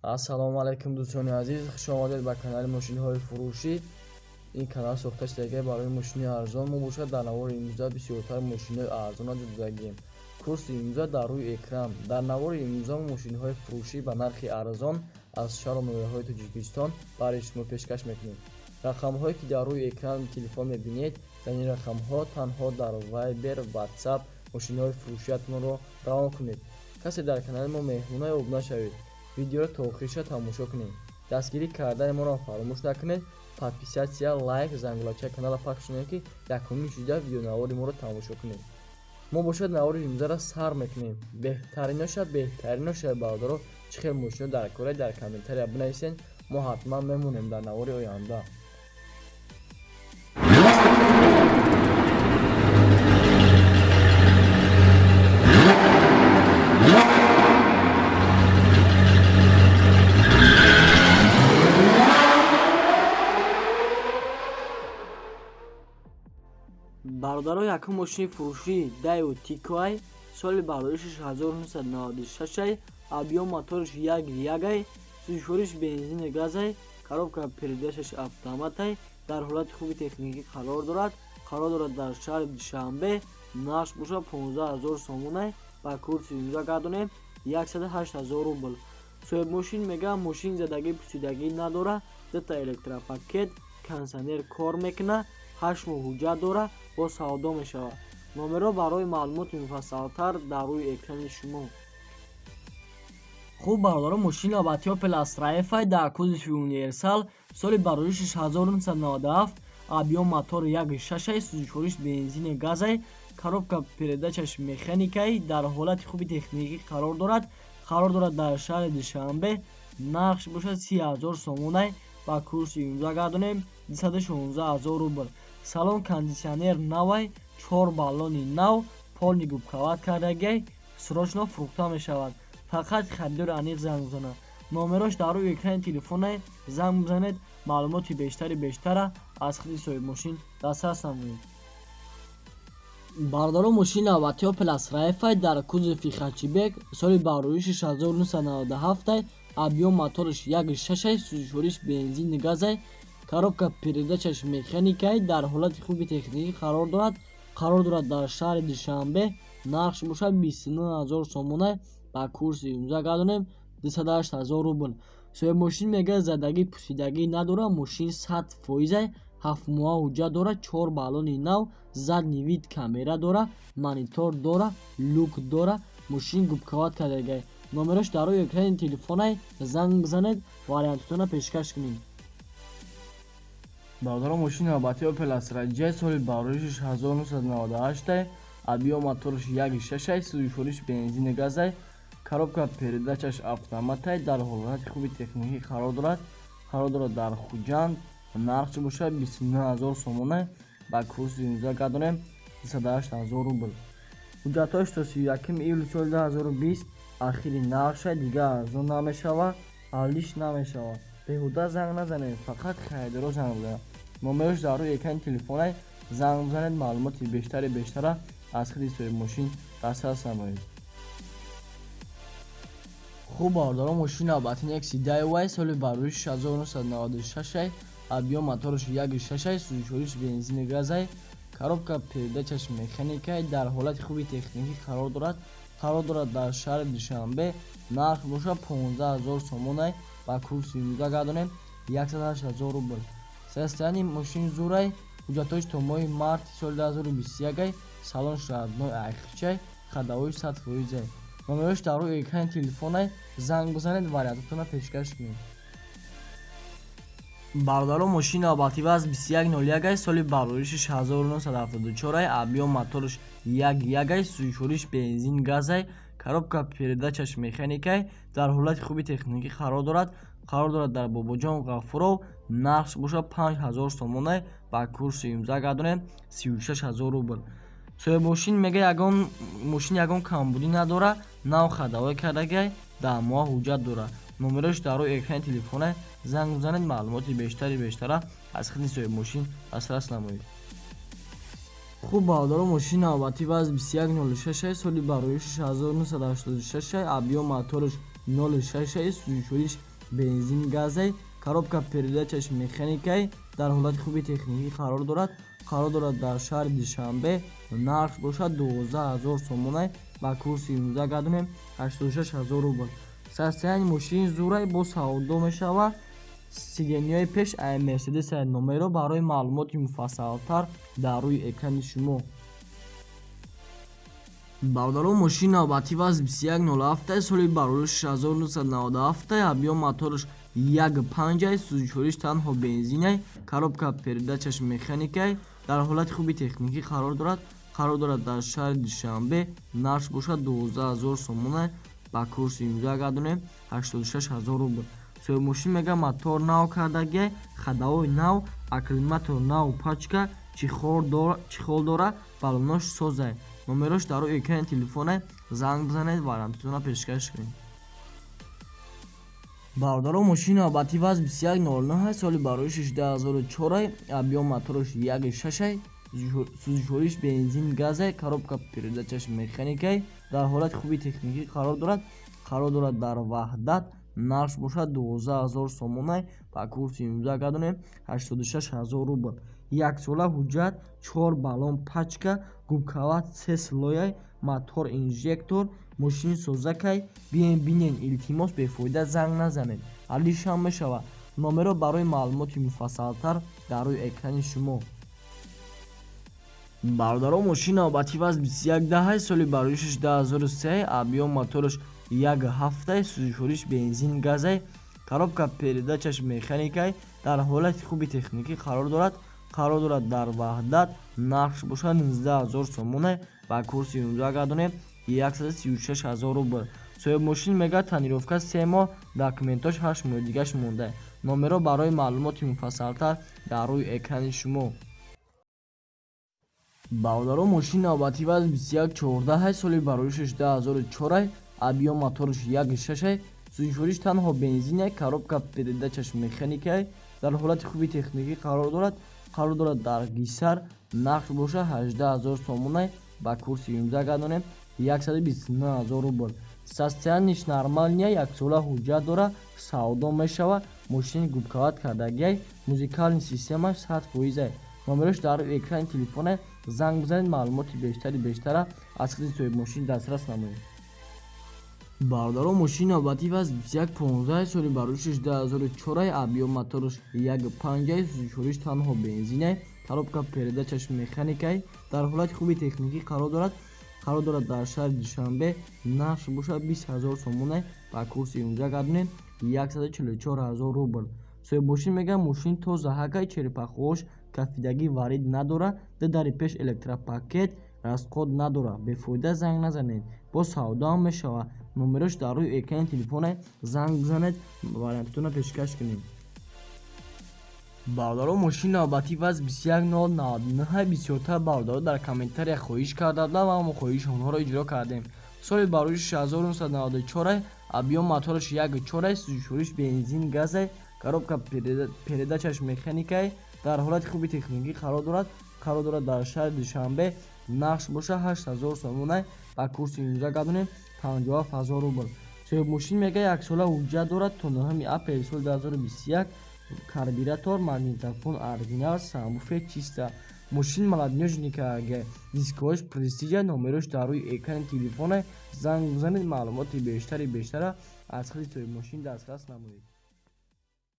Ассалому алайкум, дӯстони азиз, хуш омадед ба канали мошинҳои фурӯшӣ. Ин канал сохта шудагӣ барои мошини арзон. Мо бошад дар навори имрӯза бисёртар мошинҳои арзонро дидагием. Курси имрӯза дар рӯи экран. Дар навори имрӯза мо мошинҳои фурӯшӣ ба нархи арзон аз шаҳру ноҳияҳои Тоҷикистон барои шумо пешкаш мекунем. Рақамҳое ки дар рӯи экрани телефон мебинед, дар ин рақамҳо танҳо дар Viber, WhatsApp мошинҳои фурӯшиятонро равон кунед. Касе дар канали мо меҳмона, обуна шавед. Видеоро то охириша тамошо кунед. Дастгирӣ кардани моро фаромӯш накунед. Подписаться, лайк, зангулачаи каналро пахш кунед, ки якумин шуда видеонавори моро тамошо кунед. Мо бошад навори имрӯзаро сар мекунем. Беҳтариноша, беҳтариноша, бародаро, чӣ хел мошино дар кора, дар комментария бинависед, мо ҳатман мемонем дар навори оянда. Бародаро, якум мошини фурӯшӣ Daewoo Tico, соли бардоришаш 1996, объём мотораш 1,1, сӯзишвориш бензини газай, коробка передачаш автоматай, дар ҳолати хуби техникӣ қарор дорад. Қарор дорад дар шаҳри Душанбе. Нарх бошад 15 000 сомонай, ба курси имрӯза гардонем 108 000 рубл. Соҳибмошин мегӯяд, мошин задагӣ пусидагӣ надорад, дута электропакет, кондитсионер кор мекунад, 8 моҳ ҳуҷҷат дорад, боз савдо мешавад. Номерҳо барои маълумоти муфассалтар дар рӯи экрани шумо. Хуб, бародаро, мошини навбатӣ Opel Astra F дар кузови универсал, соли бардоришаш 1997, объём мотор 1,6, сӯзишвориш бензини газай, коробка передачаш механикай, дар ҳолати хуби техникӣ қарор дорад. Қарор дорад дар шаҳри Душанбе. Нархш бошад 30 000 сомонай, ба курси имрӯза гардонем 216 000 рубл. Салон кондитсионер навай, чор баллони нав, полный губковать кардагиай, срочно фурӯхта мешавад. Фақат харидори аниқ занг бизанад. Номерош дар рӯи экрани телефонай, занг бизанед, маълумоти бештари бештара аз худи соҳибмошин дастрас намоед. Бародаро, мошини навбатӣ Opel Astra F дар кузови хэтчбек, соли бардоришаш 1997, объём мотораш 1,6, сӯзишвориш бензини газай, коробка передачаш механикай, дар ҳолати хуби техникӣ қарор дорад. Қарор дорад дар шаҳри Душанбе. Нархш бошад 29 000 сомонай, ба курси имрӯза гардонем 208 000 рубл. Соҳибмошин мегӯяд, задагӣ пусидагӣ надорад, мошин 100 фоизай, 7 моҳа ҳуҷҷат дорад, чор баллони нав, задний вид камера дорад, монитор дорад, люк дорад, мошин губковать кардагиай. Номерош дар рӯи экрани телефонай, занг бизанед, вариантотонро пешкаш кунед. Бародаро, мошини навбатӣ Opel Astra J, соли бардоришаш 1998, объём мотораш 1,6, сӯзишвориш бензини газай, коробка передачаш автоматай, дар ҳолати хуби техникӣ қарор дорад. Қарор дорад дар Хуҷанд. Нархш бошад 29 000 сомонай, ба курси имрӯза гардонем 208 000 рубл. Ҳуҷҷатҳояш то 31 июли соли 2020 ахири нархша, дигар арзон намешавад, алиш намешавад. Беҳуда занг назанед, фақат харидоро занг бизанед. Номерош дар рӯи экрани телефонай, занг бизанед, маълумоти бештари бештара аз худи соҳибмошин дастрас намоед. Хуб, бародаро, мошини навбатӣ Nexia Daewoo, соли бардоришаш 1996, объём мотораш 1,6, сӯзишвориш бензини газай, коробка передачаш механикай, дар ҳолати хуби техникӣ қарор дорад. Қарор дорад дар шаҳри Душанбе. Нарх бошад 15 000 сомонай, ба курси имрӯза гардонем 108 000 рубл. Состояние мошин зурай, ҳуҷҷатҳош то моҳи марти соли 2021, салонш родной айхчай, ходовой 100 фоизай. Номерош дар рӯи экрани телефонай, занг бизанед, вариантотонро пешкаш кунед. Бародаро, мошини навбатӣ ВАЗ 2101, соли бардоришаш 1974, объём мотораш 1,1, сӯзишвориш бензин газай, коробка передачаш механикай, дар ҳолати хуби техникӣ қарор дорад. Қарор дорад дар Бобоҷон Ғафуров. Нархш бошад 5000 сомонай, ба курси имрӯза гардонем 36 000 рубл. Соҳибмошин мегӯяд, ягон мошин ягон камбудӣ надорад, нав ходовой кардагиай, 10 моҳа ҳуҷҷат дорад. Номерош дар рӯи экрани телефонай, занг бизанед, маълумоти бештари бештара аз худи соҳибмошин дастрас намоед. Хуб, бародаро, мошини навбатӣ ВАЗ 2106, соли бардоришаш 1986, объём мотораш 0,6, сӯзишвориш Бензин газай, коробка передачаш механикай, дар ҳолати хуби техникӣ қарор дорад. Қарор дорад дар шаҳри Душанбе. Нарх бошад 12 000 сомонай, ба курси имрӯза гардонем, 86 000 рубл. Состояние мошини зурай, бо савдо мешавад. Сиденьяҳои пеш ай Мерседес. Номеро барои маълумоти муфассалтар дар рӯи экрани шумо. Бародарон, мошини навбатӣ ВАЗ 2107, соли барориш 1997, объём мотораш 1,5, сӯзишвориш танҳо бензинай, коробка передачаш механикай, дар ҳолати хуби техникӣ қарор дорад. Қарор дорад дар шаҳри Душанбе. Нарх бошад 12 000 сомонай, ба курси имрӯза гардонем, 86 000 рубл. Соҳибмошин мега, мотор нав кардагиай, ходовой нав, аккумулятор нав, пачка, чехол дора, балонош созай. Номерош дар рӯи экрани телефоне, занг бизанед, вариантатонро пешкаш кунед. Бародарон, мошини навбатӣ ВАЗ 2109, соли бароишиш 2004, объём мотораш 1,6, сӯзишвориш бензин газай, коробка передачаш механикай, дар ҳолати хуби техникӣ қарор дорад. Қарор дорад дар Ваҳдат. Нарх бошад 12 000 сомонай, ба курси имрӯза гардонем, 86 000 рубл. Яксола ҳуҷҷат, чор баллон пачка, губкават се слояй, мотор инжектор, мошини созакай. Биен, бинен, илтимос, бефоида занг назанед, алишам мешавад. Номеро барои маълумоти муфассалтар дар рӯи экрани шумо. Бародарон, мошини навбатӣ ВАЗ 2110, соли бароишаш 2003, объём мотораш 1,7, сӯзишвориш бензин газай, коробка передачаш механикай, дар ҳолати хуби техникӣ қарор дорад. Қарор дорад дар Ваҳдат. Нархш бошад 19 000 сомоне, ба курси имрӯза гардонем, 136 000 рубл. Соҳибмошин мегӯяд, тонировка 3 моҳ, документош 8 моҳи дигаш монда. Номеро барои маълумоти муфассалтар дар рӯи экрани шумо. Бародарон, мошини навбатӣ ВАЗ 2114, соли бароишаш 2004, объём мотораш 1,6, сӯзишвориш танҳо бензине, коробка передачаш механикай, дар ҳолати хуби техникӣ қарор дорад. Қарор дорад дар Гисар. Нарх боша 18 000 сомонай, ба курси имрӯза гардонем, 129 000 рубл. Состояниеш нормальный, яксола ҳуҷҷат дора, савдо мешава. Мошини губкават кардагиай, музыкальный системаш 100%-ай. Номерош дар экрани телефоне, занг бизанед, маълумоти бештари бештара аз худи соҳибмошин дастрас намоед. Бародарон, мошини навбатӣ ВАЗ 2115, соли бароишаш 2004, объём мотораш 1,5, сӯзишвориш танҳо бензинай, коробка передачаш механикай, дар ҳолати хуби техникӣ қарор дорад. Қарор дорад дар шаҳри Душанбе. Нарх бошад 20 000 сомонай, ба курси имрӯза гардонем, 144 000 рубл. Соҳибмошин мегӯяд, мошин тоза ҳакай, черепахош кафидагӣ варид надора, ду дари пеш электропакет, расход надора. Бефоида занг назанед, боз савдоам мешавад. Номерош дар рӯи экрани телефоне, занг бизанед, вариантатонро пешкаш кунед. Бародарон, мошини навбатӣ ВАЗ 21099. Бисёртар бародаро дар комментария хоҳиш карда буданд ва мо хоҳиши онҳоро иҷро кардем. Соли бароиши 1994, объём мотораш 1,4, сӯзишвориш бензин газай, коробка передачаш механикай, дар ҳолати хуби техникӣ қарор дорад. Қарор дорад дар шаҳри Душанбе. Нарх боша 8000 сомонай, ба курси имрӯза гардонем, 57 000 рубл. Соҳибмошин мегӯяд, яксола ҳуҷҷат дорад то 9 апрели соли 2021, карбюратор, магнитофон оригинал, сабвуфер чиста. Мошин молодёжника, дискош Престижа. Номерош дар рӯи экрани телефоне, занг бизанед, маълумоти бештари бештара аз худи соҳибмошин дастрас намоед.